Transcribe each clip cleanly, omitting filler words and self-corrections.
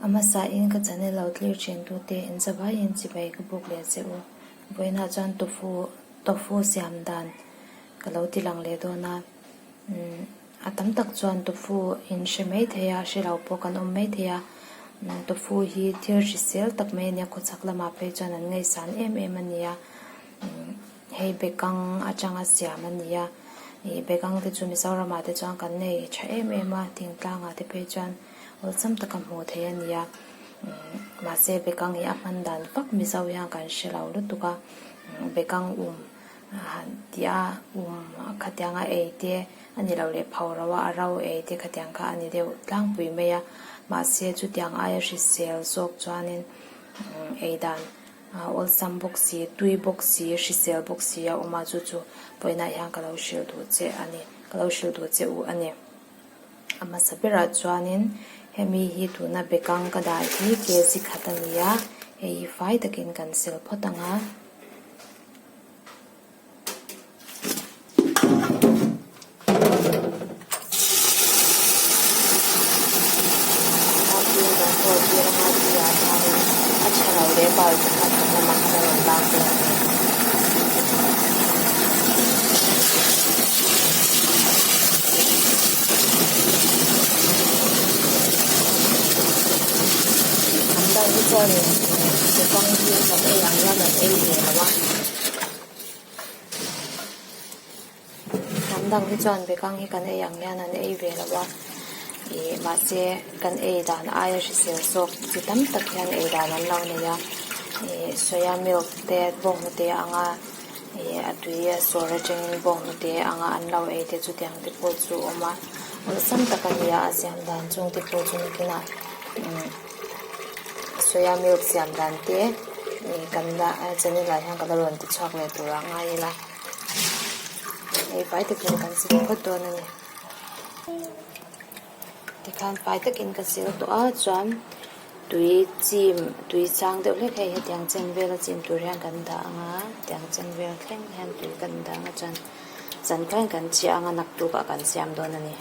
A hmasa in ka channel lo tlir thin tute in zavaiin chibai ka buk leh che u. Vawiinah chuan tofu tofu siam dan ka lo ti lang leh dawn a. Umm a tam tak chuan tofu in hre mai thei a, hre lo pawh kan awm mai thei a. Tofu hi thil hrisel tak mai a nia, khawchhak lamah phei chuan an ngaihsan em em a nia. Hei bekang atanga siam a ni a, ih bekang te chu Mizoramah te chuan kan nei tha em em a, thingtlangah te phei chuan awlsam taka hmuh theih a ni a, mahse bekang hi a hman dan vak Mizo hian kan hre lo lutuk a, bekang um han tih a um khatianga ei te a ni lo leh pho ro a, a ro ei te khatiang kha a ni deuh tlangpui mai a, mahse chutiang aia hrisel zawk chuanin ei dan. Awlsam bawk si, tui bawk si, hrisel bawk si a awm a, chu chu vawiinah hian ka lo hrilh duh che a ni, ka lo hrilh duh che u a ni. A hmasa berah chuanin hemi hi tuna bekang ka dah hi kg khat a ni a, hei hi fai takin kan sel phawt ang a. A tha lo leh bal te kha thlan lamah khan a rawn lak dawn a ni. An dang hi chuanin bekang hi kan ei ang hian an ei ve lo a. Hnam dang hi chuan bekang hi kan ei ang hian an ei ve lo a, ih mahse kan ei dan aia hrisel zawk chi tam tak hian ei dan an lo nei a, ih soya milk te bawnghnute anga ih a tui a sawr atangin bawnghnute anga an lo ei te chutiang te pawh chu a awm a, awlsam tak a ni a, a siam dan chung te pawh chu nakinah umm. Soya milk siam dan te ih kan la channel ah hian ka la rawn ti chhuak leh tur ah ngai ila hei fai takin kan sil phawt dawn a ni tikhan fai takin ka sil tawh a chuan tui chim tui chang deuh hlek hei hetiang chen vel a chim tur hian kan dah ang a hetiang chen vel thleng hian tui kan dah ang a chuan zan khain kan chiah ang a naktuk ah kan siam dawn a ni.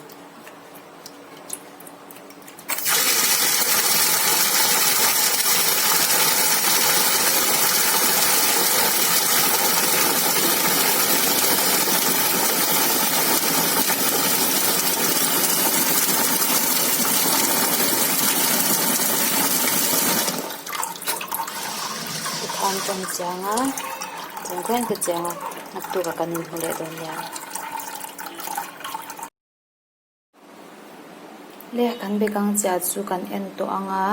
Tikhan kan chiang a tiang khain ka chiang a naktuk ah kan inhmu leh dawn nia. Le kan bekang chiah chu kan en tawh ang a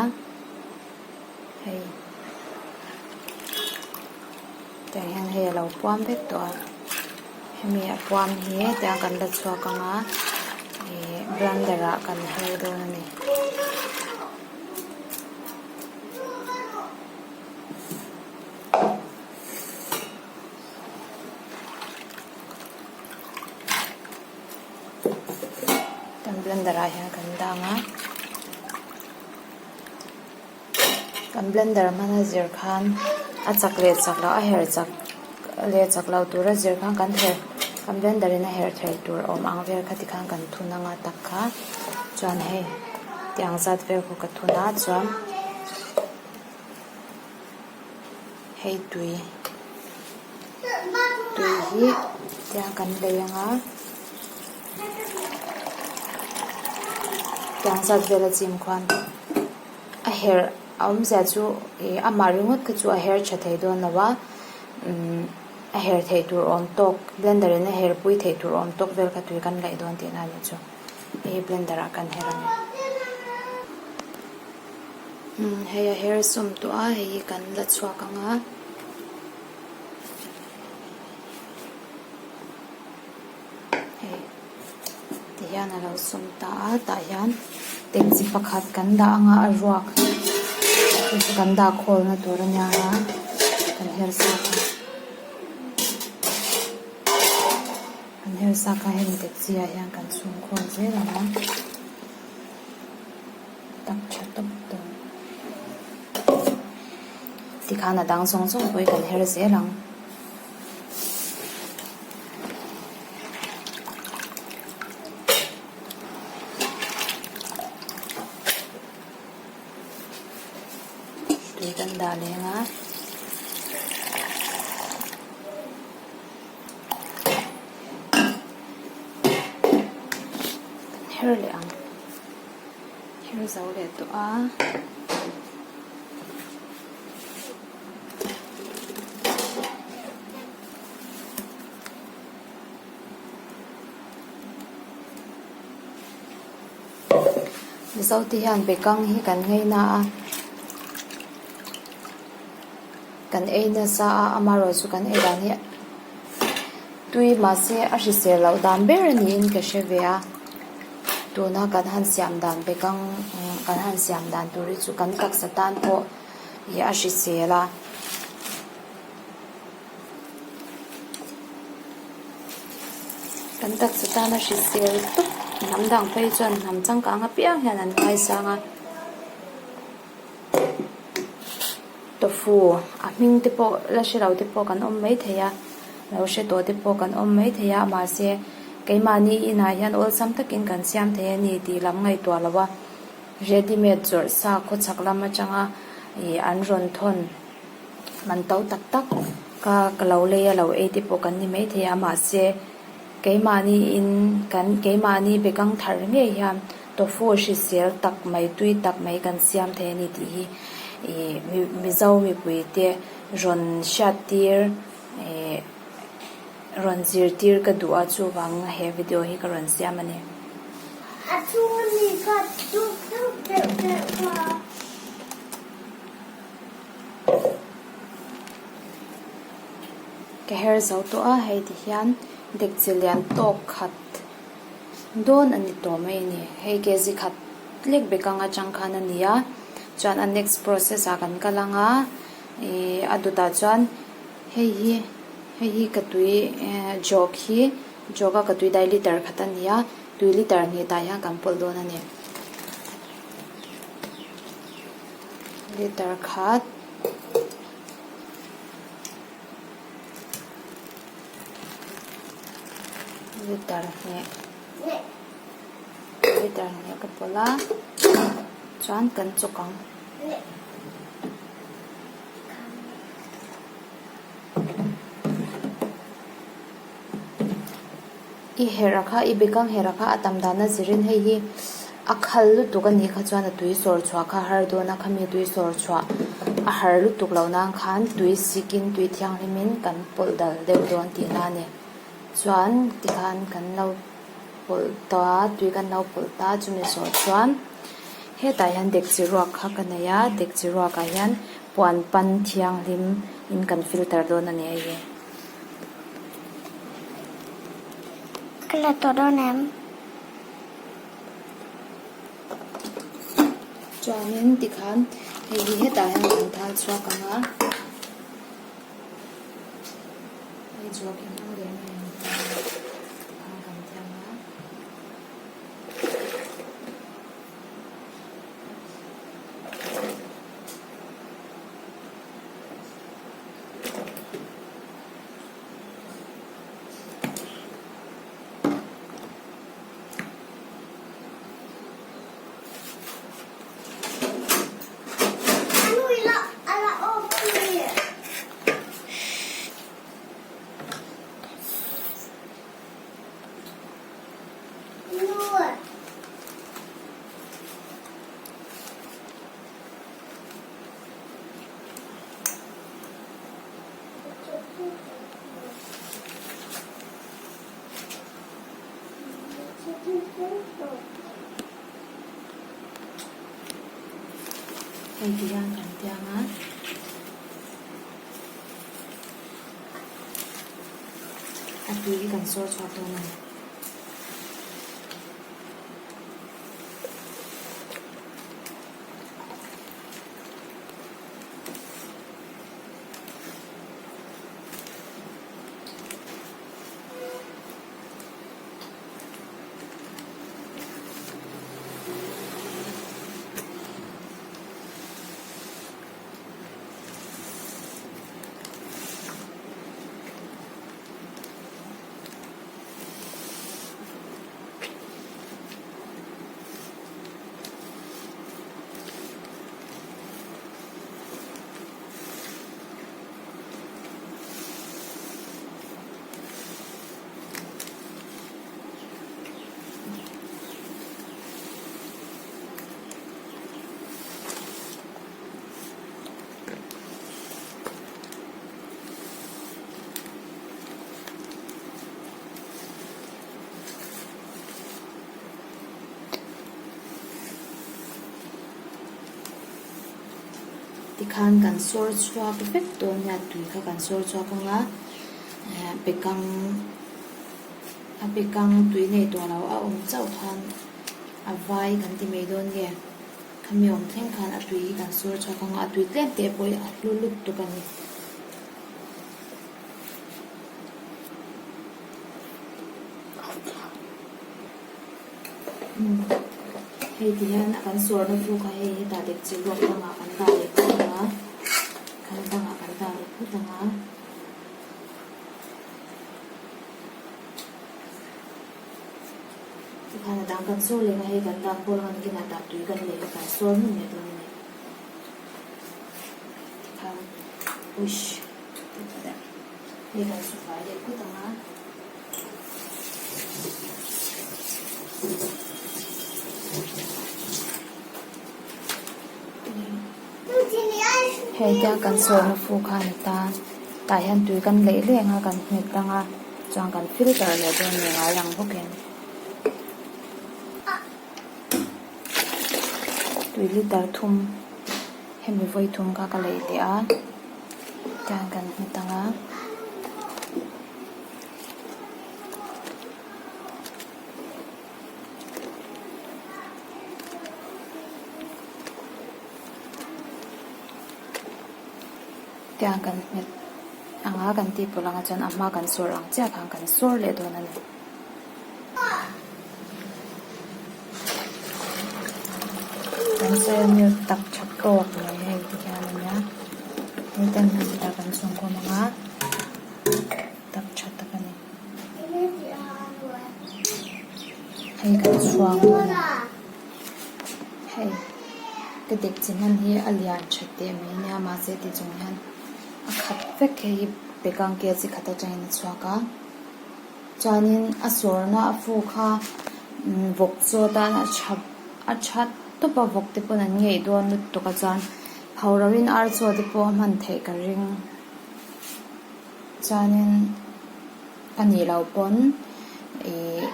hei tiang hian hei a lo puam vek tawh a hemi a puam hi tiang kan la chhuak ang a ih blender ah kan her dawn a ni. Kan blender ah hian kan dang a kan blender hmana zir khan a chak leh chak loh a her chak leh chak loh tura zir khan kan her kan blender in a her thei tur awm ang vel kha tikhan kan thun anga tak kha chuan hei tiang zat vel khu ka thun a chuan. Hei tui tui hi tiang kan lei ang a tiang zat vel a chim khuan a herh a awmzia chu ih amah ringawt kha chu a her tha thei dawn lo a umm a her theih tur awm tawk blender in a her pui theih tur awm tawk vel kha tui kan laih dawn tihna a nih chu hei blender ah kan her a ni. Umm hei a her sawm tawh a hei hi kan la chhuak ang a. Hei ti hian a lo sawm ta a tah hian tekchi pakhat kan dah ang a a ruak chu chu kan dah khawl na tur a nia a kan her sak a kan her sak a hemi tekchi ah hian kan chhung khawl zel ang a. Tak tha tawp dawn. Tikhan a dang zawng zawng pawh hi kan her zel ang. tui kan dah leh ang a. Kan her leh ang. Her zo leh tawh a. Mizote hian bekang hi kan ngaina a, kan ei nasa a, amaherawhchu kan ei dan hi tui mahse a hrisel loh dan ber a niin ka hre ve a, tuna kan han siam dan bekang kan han siam dan tur hi chu kan taksa tan pawh ih a hrisel a. Kan taksa tana hrisel tawp hnam dang phei chuan hnam changkang apiang hian an ngaisang a, tofu a hming te pawh la hre lo te pawh kan awm maithei a, lo hre tawh te pawh kan awm maithei a mahse keimahni inah hian awlsam takin kan siam thei a ni tih lam ngaihtuah lo a, ready made zawrh sa khawchhak lam atanga ih an rawn thawn. Man to tak tak ka ka lo lei a lo ei te pawh kan ni maithei a mahse keimahni in kan keimahni bekang thar ngei hian tofu hrisel tak mai tui tak mai kan siam thei a ni tih hi ih mizo mipui te rawn hriat tir ih rawn zirtir ka duh a chuvang he video hi ka rawn siam a ni. A chhung a mi kha deuh deuh deuh deuh kha. Ka her zo tawh a, hei ti hian dekchi lian tawk khat dawn a ni tawh mai a ni. Hei kg khat lek bekang atang khan a ni a, chuan a next process ah kan kal ang a, ih a dawtah chuan hei hi hei hi ka tui jawk hi jawk a ka tui dai liter khat a ni a, tui liter hnih tah hian kan pawlh dawn a ni. Liter khat liter hnih liter hnih ka pawlh a chuan kan chawk ang. I herh a kha i bekang herh a kha a tam dan a zirin hei hi a khal lutuk a nih kha chuan a tui sawr chhuah kha a har dawn a khami tui sawr chhuah a har lutuk loh nan khan tui sik in tui thianghlim in kan pawlh dal deuh dawn tihna a ni chuan tikhan kan lo pawlh ta tui kan lo pawlh ta chumi zawh chuan hetah hian dekchi ruak kha ka nei a dekchi ruak ah hian puan pan thianghlim in kan filter dawn a ni hei hi. Ka la tawh dawn em? Chuanin tikhan hei hi hetah hian kan thal chhuak ang a, hei chhuak hi hmang leh mai ang tikhan kan thiam a. Hei ti hian kan tiang a. A tui hi kan sawr chhuak dawn a ni. Tikhan kan sawr chhuak vek dawn nia tui kha kan sawr chhuak ang a, bekang a bekang tui nei tawh lo a awm chauh khan a vai kan ti mai dawn nge khami awm thleng khan a tui hi kan sawr chhuak ang a, a tui tlem teh pawh hi a hlu lutuk a ni. Hei ti hian a kan sawrna chu kha hei hetah dekchi ruak dangah kan dah leh phut ang a, kan dangah kan dah leh phut ang a. Tikhan a dang kan sawr leh ang a, hei kan dah khawl ang a nikinah tah tui kan leh hi kan sawr hmun leh dawn a ni. Tikhan uish hei kan su fai leh phut ang a. Hei tia kan sawrna fu kha a ni ta tah hian tui kan leih leh ang a kan hmet ang a chuan kan filter leh dawn ni ngai ang bawkin tui liter thum hemi vawi thum kha ka leih leh a tiang kan hmet ang a. Tiang kan hmet anga kan tih pawlh anga chuan a hma kan sawr ang chiah khan kan sawr leh dawn a ni. Kan soya milk tak tha tawk mai hei ti hian a nia hei ten hmun tah kan chhungkhawm anga. Tak tha tak a ni. Hei kan chhuang dawn a. Hei ka dek chi hman hi a lian tha teh mai ania mahse ti chung hian a khat vek hei hi bekang kel chi khat atangin a chhuak a. Chuanin a sawrna a fu kha vawk chaw tan a tha a tha tawp a vawk te pawn an ngeih dawn lutuk a chuan pho ro in ar chaw te pawh a hman theih ka ring. Chuanin a nih loh pawn ih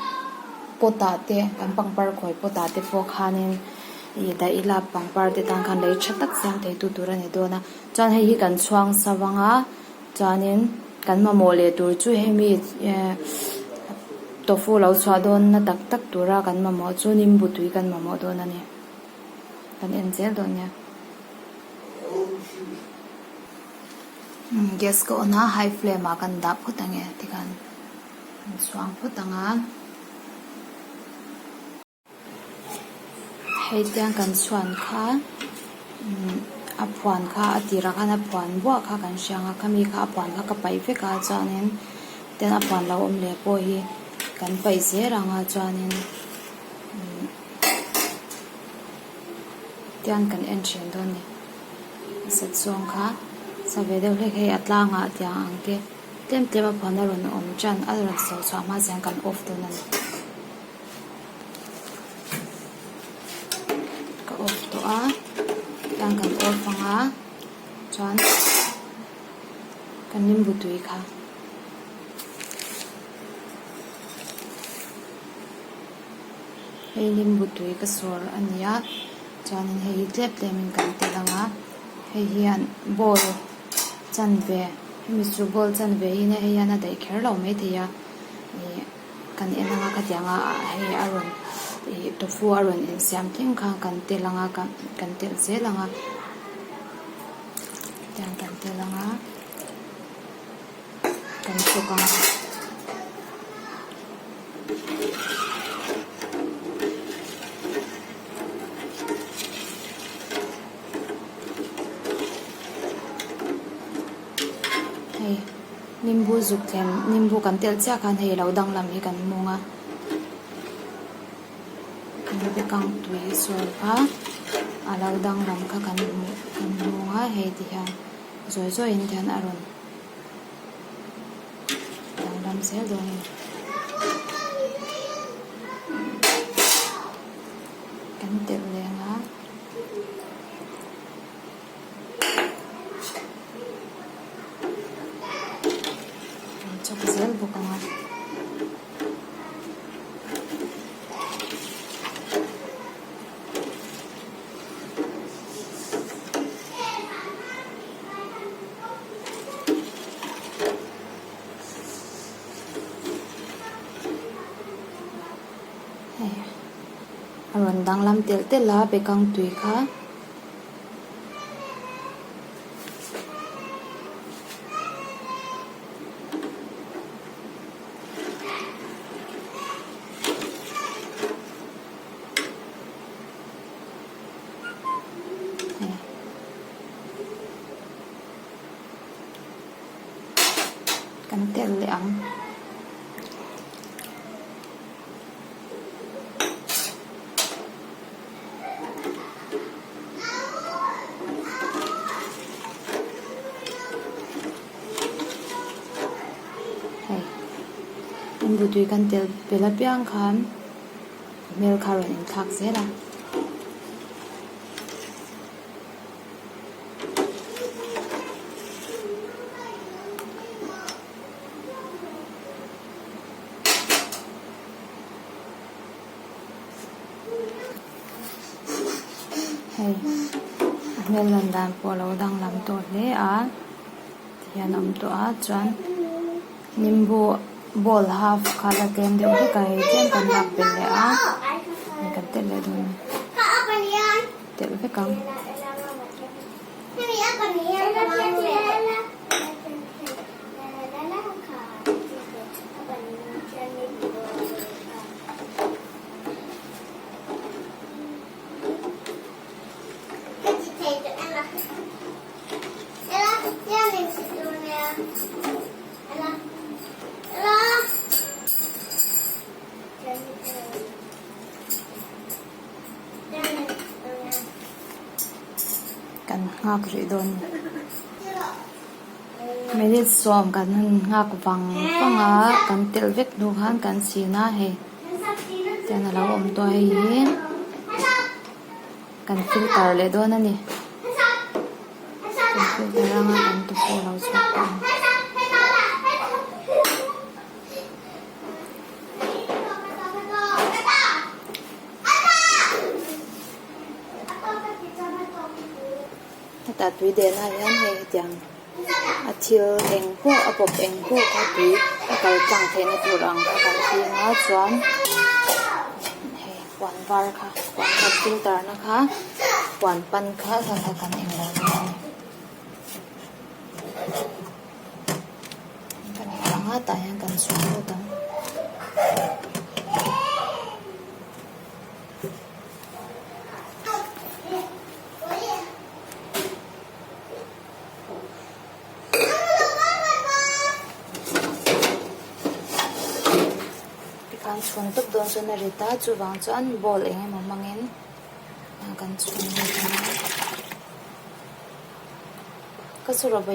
pot ah te kan pangpar khawi pot ah te pawh khanin ih dah ila pangpar te tan khan lei tha tak siam thei tu tur a ni dawn a chuan hei hi kan chhuang sa vang a chuanin kan mamawh leh tur chu hemi eh tofu lo chhuah dawn na tak tak tura kan mamawh chu nimbu tui kan mamawh dawn a ni kan en zel dawn nia. Gas ka on a high flame ah kan dah phawt ang e tikhan kan chhuang phawt ang a hei tiang kan chhuan kha a phuan kha a tirah khan a phuan buah kha kan hria ang a khami kha a phuan kha ka paih vek a chuanin tin a phuan lo awm leh pawh hi kan paih zel ang a chuanin. Tian kan en thin dawn ni. A sat zawng kha sa ve deuh hlek hei a tlangah tiang ang te tlem tlem a phuan a rawn awm tan a rawn so chhuah hma chuan kan off dawn a ni. Ka off tawh a tiang kan off ang a chuan kan nimbu tui kha. Hei nimbu tui ka sawr a ni a chuanin hei hi tlem tlemin kan telh ang a hei hian bowl chanve hemi chu bowl chanve hi nia hei hian a daih kher lo maithei a ih kan en ang a khatiang a hei a rawn ih tofu a rawn insiam thleng khan kan telh ang a kan telh zel ang a tiang kan telh ang a. Kan chawk ang a. Hei nimbu zuk thlem nimbu kan telh chiah khan hei lo danglam hi kan hmung a. Bekang tui sawi kha a lo danglam kha kan hmuh kan hmung a hei ti hian zawi zawiin ti hian a rawn. Danglam zel dawn a ni. Kan telh leh ang a. Kan chawk zel bawk ang a. rawn danglam telh telh a bekang tui kha. Kan telh leh ang. Hei nimbu tui kan telh belh apiang khan hmel kha a rawn inthlak zel a. Hei a hmel lan dan pawh a lo danglam tawh hle a tihian a awm tawh a chuan nimbu bowl half kha la tlem deuh hlek a hei tlem kan lak belh leh a hei kan telh leh dawn a ni telh vek ang. Kan nghak rih dawn a ni. Minute sawm kan han nghak vang vang a, kan telh vek hnu khan kan chhin a hei tiang a lo awm tawh a hei hi kan filter leh dawn a ni. Kan filter anga kan tofu a lo chhuak tawh a ni. Hetah tui dehna ah hian hei hetiang a thil eng pawh a pawp eng pawh kha tui a kal tlang theihna tur ang kha kan fim a chuan hei puan var kha puan kan filter na kha puan pan kha kha kha kan englo dawn a ni. Kan englo ang a tah hian kan chhung lut ang. Tikhan chhun tawp dawn chuan a rit a chuvang chuan bowl eng emaw hmangin kan chhun lut a ka chu rawh.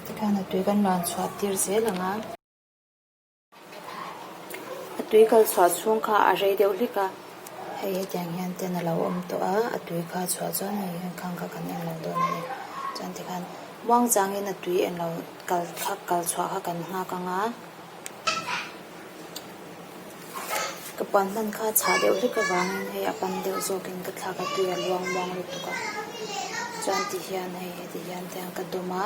Tikhan a tui kan rawn chhuah tir zel ang a. A tui kal chhuah chhung kha a rei deuh hlek a. Hei hetiang hian ten a lo awm tawh a, a tui kha chhuah chuan hei hian khang kha kan en lo dawn a ni. Chuan tikhan muang changin a tui en lo kal kha kal chhuah kha kan nghak ang a. Ka puan hman kha chhah deuh hlek avangin hei a pan deuh zawkin ka thlak a tui a luang muang lutuk a chuan ti hian hei heti hian te hian ka dawm a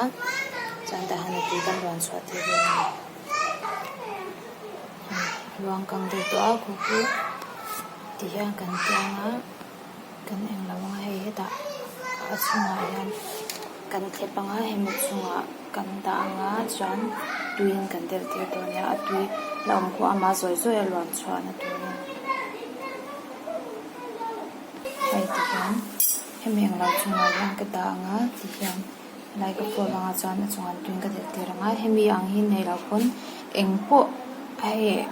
chuan tah hian a tui kan rawn chhuah tir dawn a ni a luang kang deuh tawh a khu chu ti hian kan tiang a kan englo ang a hei hetah a chhungah hian kan thlep ang a hemi chungah kan dah ang a chuan tuiin kan delh tir dawn nia a tui la awm khuh ama zawi zawi a luan chhuahna turin hei ti hian hemi englo chungah hian ka dah ang a ti hian helai ka fold ang a chuan a chungah tuiin ka delh tir ang a hemi ang hi nei loh pawn engpawh hei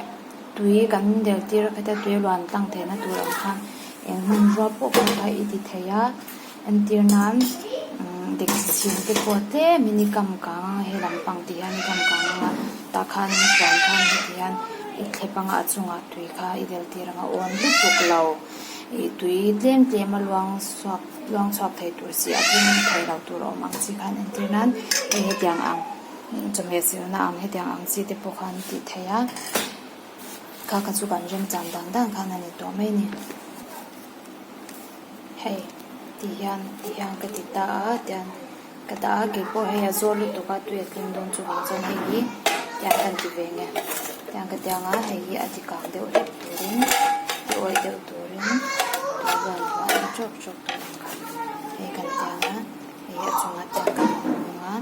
tui kan delh tir a khata tui a luan tlang theihna tur ang khan eng hmanrua pawh kha kha i ti thei a. Entir nan dekchi chhim te pawh tlemin i kam kang ang a he lampang tih hian i kam kang ang a tah khan puan khan heti hian i thlep ang a a chungah tui kha i del tir ang a awn lutuk lo ih tui tlem tlem a luang chhuak luang chhuak thei tur chi a tling thei lo tur a awm ang chi khan entir nan hei hetiang ang chawhmeh silna ang hetiang ang chi te pawh khan tih theih a. Kha kha chu kan remchan dan dan khan a ni tawh mai a ni. Hei ti hian ti hian ka ti ta a tian ka dah a keipawh hei a zawl lutuk a tui a tling dawn chuvang chuan hei hi tiang kan ti ve nge tiang ka tiang a hei hi a ti kang deuh hlek turin ti awih deuh turin tui luan luah en tawk tawk tur ang kha hei kan tiang a hei a chungah tiang kan hmang a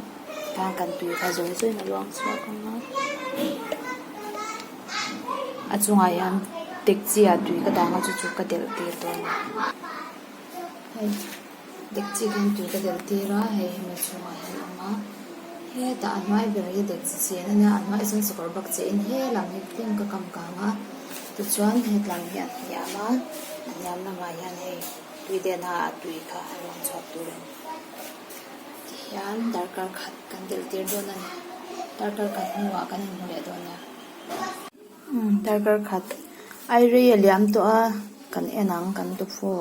tiang kan tui kha zawi zawiin a luang chhuak ang a. A chungah hian dekchi ah tui ka dang a chu chu ka delh tir dawn a hei dekchi hian tui ka delh tir a hei hemi chhungah hian a awm a hetah a hnuai ber hi dekchi chen a nia a hnuaiah chuan sakawr bak chein he lam hi tlem ka kam kang a tichuan hetlam hi a hniam a a hniam lamah hian hei tui dehna ah tui kha a luang chhuak tur a ni tihian darkar khat kan delh tir dawn a ni darkar khat hnuah kan inhmu leh dawn nia. Darkar khat ai rei a liam tawh a kan en ang kan tofu.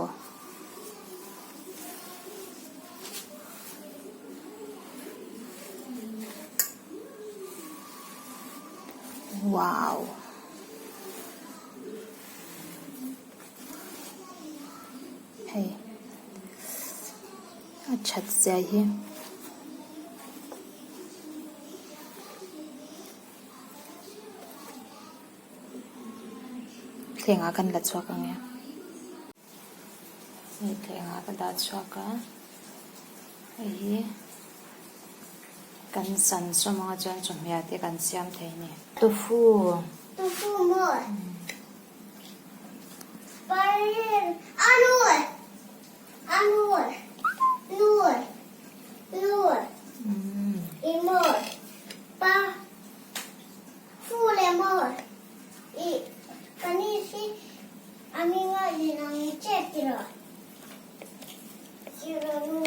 Wow. Hei a that zia hi. Thlengah kan la chhuak ang e. Hei thlengah ka dah chhuak a, hei hi kan san sawm anga chuan chawhmeh te kan siam thei a ni. Tofu. Tofu maw? Parin a nu a nu nu nu i maw pa Fu leh maw i paneer hi a hminga in ang tep tiraw tiraw nu.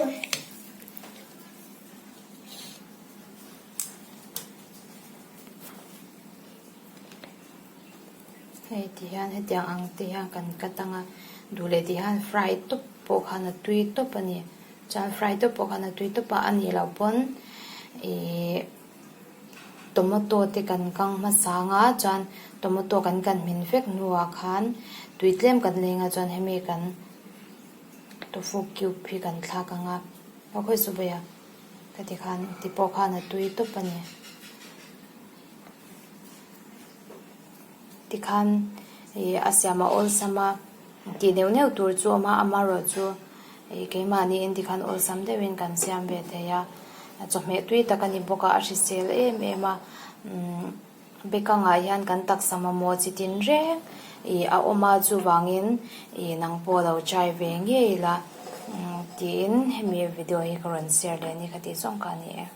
Hei ti hian hetiang ang te hian kan cut ang a, duh leh ti hian fry tawp pawh khan a tui tawp a ni. Chuan fry tawp pawh khan a tui tawp a, a nih loh pawn ihh tomato te kan kang hmasa ang a, chuan tomato kan kan hmin vek hnuah khan tui tlem kan leng a chuan hemi kan tofu cube hi kan thlak ang a, a khawi chu vawi a ka ti khan ti pawh khan a tui tawp a ni. Tikhan ih a siam a awlsam a tih neuh neuh tur chu a awm a amaherawhchu ih keimahniin tikhan awlsam deuhin kan siam ve thei a chawhmeh tui tak a ni bawk a a hrisel em em a umm bekangah hian kan taksa mamawh chi tin reng ih a awm a chuvangin ih nang pawh lo try ve ngei la tiin hemi video hi ka rawn share leh a ni kha tih zawng kha a ni e.